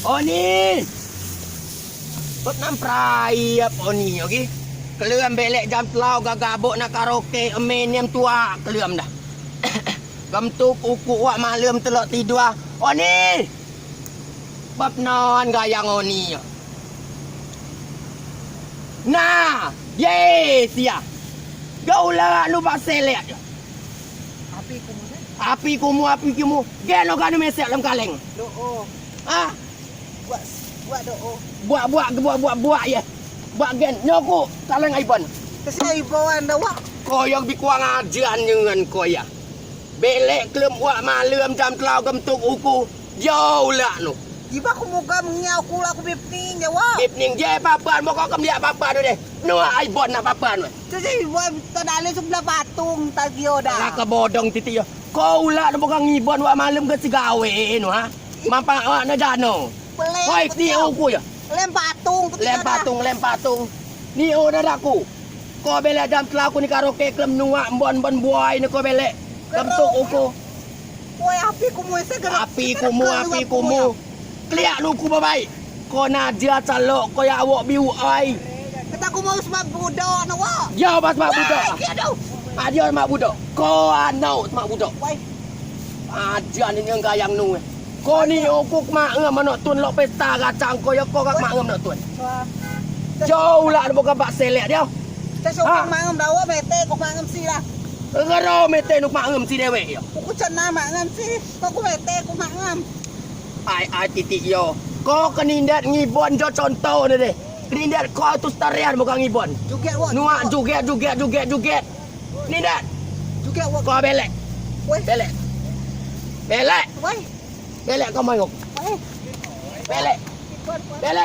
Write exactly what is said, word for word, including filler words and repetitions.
Oni. Bab nam praiep Oni ogi. Kelem belek jam telau gagabok nak karaoke, emen nem tuak kelem dah. Gemtuk uku wak malem telok tidua. Oni. Bab non gayang Oni. Nah, ye sia. Gaulah nu bak selek. Api kumu, api kumu. Gen o ganu mesek lem kaleng. Do'o. Ah. Buak, buak do'o. Buak, buak, buak, buak, buak ye. Buak gen nyoku kaleng Aibon. Kesi Aibon dah wak. Koyok bi kuang ajan nyengen koya. Belek kelem wak malem jam telau gemtuk uku. Jauh lak nu. Iba ku muka mengiau ku laku bipning je wak. Bipning je papan, moko kem diak papan tu deh. Nu Aibon nak papan tu. Cuci buat tadale sebelah patung tagio dah. Laka bodong titik yo. Ko ulak ne bukan ngibon wak malem ke sigawe nu ha. Mampak wak ne jano. Hoi ti uku ya. Lem patung. Lem patung, lem patung. Ni o dadaku. Ko belek jam telau ku ni karaoke kelem nuak mbon mbon buai ne ko belek. Gemtuk uku. Woi, api kumu ese gerak. Api kumu, api kumu. Keliak nu ku babaik. Ko nadia calok ko ya awok biu ai. Keta kumu semak budok ne wak. Dia bas mak budok. Adio mak budok. Ko anau semak budok. Woi. Adia ni nyenggayang nu. Ko ni uku kemak ngem manok tun lok pesta gacang ko ya ko kemak ngem manok tun. Jauh lah bukan bak selek dia. Cak sok mangem dawa mete ko mangem si lah. Ngero mete nu mangem si dewek yo. Uku cena mangem si, ko ku mete ku mangem. Ai ai titik yo. Ko kenindet ngibon jo contoh ne deh. Kenindet ko tu setarian bukan ngibon. Juget wak. Nuak juget juget juget juget. Nindet. Juget wak. Ko belek. Weh. Belek. Belek. Weh. Belek ko mayuk. Weh. Belek. Belek.